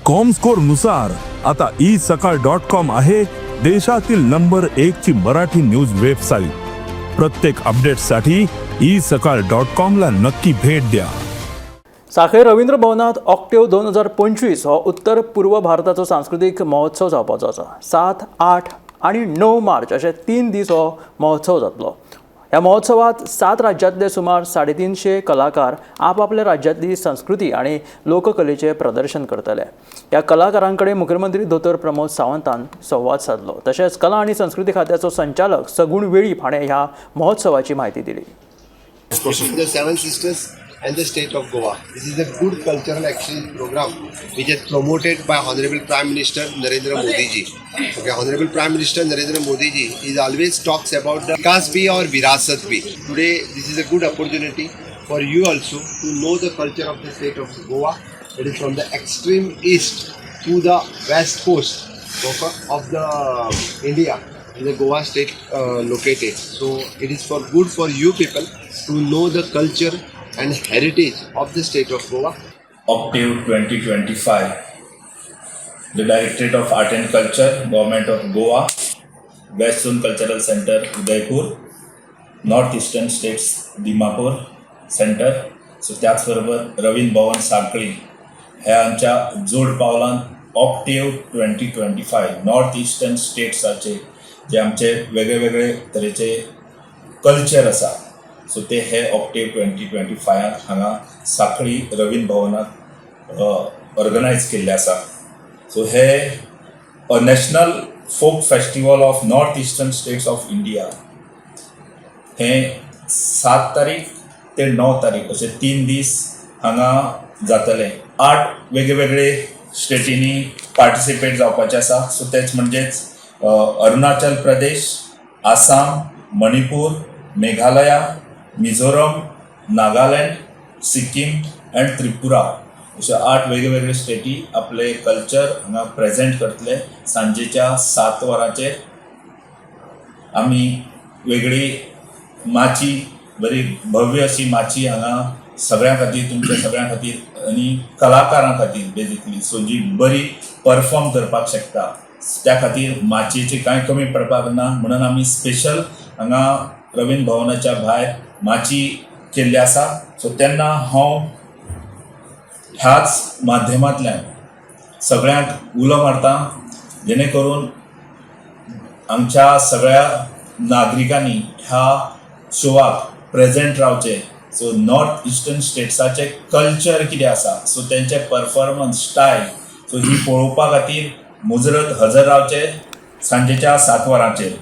Comscore नुसार आता E सकाळ डॉट कॉम आहे देशातील नंबर एक ची मराठी न्यूज वेबसाईट. प्रत्येक अपडेटसाठी ई सकाळ डॉट कॉम ला नक्की भेट द्या. साखळे रवींद्र भवनात ऑक्टेव 2025 हो उत्तर पूर्व भारताचो सांस्कृतीक महोत्सव जावपाचो आसा. 7, 8 आनी 9 मार्च अशे 3 दीस हो महोत्सव जातलो. ह्या महोत्सवात सात राज्यांतले सुमार 350 कलाकार आपापल्या राज्यांतली संस्कृती आनी लोककलेचें प्रदर्शन करतले. ह्या कलाकारां कडेन मुखेलमंत्री दोतोर प्रमोद सावंतान संवाद सादलो. तशेंच कला आनी संस्कृती खात्याचो संचालक सगुण वेळीप हाणें ह्या महोत्सवाची म्हायती दिली. The Seven Sisters and the state of Goa. This is a good cultural exchange program which is promoted by Honorable Prime Minister Narendra Modi ji. Okay, Honorable Prime Minister Narendra Modi ji is always talks about the विकास भी और विरासत भी. Today, this is a good opportunity for you also to know the culture of the state of Goa. It is from the extreme east to the west coast of the India in the Goa state located. So it is for good for you people to know the culture and heritage of the state of Goa. Octave 2025. The Directorate of Art and Culture, Government of Goa, West Zone Cultural Center, Udaipur, North Eastern States Dimapur Center, so त्याच बरोबर रवींद्र भवन सांखळी ह्या आमच्या जोड पावलान Octave 2025 north eastern स्टेट्साचे जे आमचे वेगळे वेगळे तरेचे culture आसा, सो ते हे ऑक्टेव 2025 हांगा सांखळी रवींद्र भवनात ऑर्गनायज केल्ले आसा. सो हे a national folk festival of North Eastern States of India हें 7 तारीख ते 9 तारीख अशे 3 दीस हांगा जातले. आठ वेगळे वेगळे स्टेटींनी पार्टिसिपेट जावपाचें आसा. सो तेच म्हणजेच अरुणाचल प्रदेश, आसाम, मणिपूर, मेघालया, मिझोरम, नागालँड, सिक्कीम अँड त्रिपुरा अश्यो आठ वेगळे वेगळे स्टेटी आपले कल्चर हांगा प्रेजेंट करतले. सांजेच्या 7 वरांचेर आमी वेगळी माची, बरी भव्य अशी माची हांगा सगळ्यां खातीर, तुमच्या सगळ्यां खातीर आनी कलाकारां खातीर बेजिकली, सो जी बरी परफॉर्म करपाक शकता त्या खातीर माचयेची कांय कमी पडपाक ना म्हणून आमी स्पेशल हांगा रवींद्र भवनाच्या भायर माची केल्ली आसा. सो तेन्ना हांव ह्याच माध्यमांतल्यान सगळ्यांक उलो मारता, जेणे करून आमच्या सगळ्या नागरिकांनी ह्या शोवाक प्रेजेंट रावचें. सो नॉर्थ इस्टर्न स्टेट्साचें कल्चर कितें आसा, सो तेंचे परफॉर्मन्स स्टायल, सो ही पळोवपा खातीर मुजरत हजर रावचे सांजेच्या 7 वरांचेर.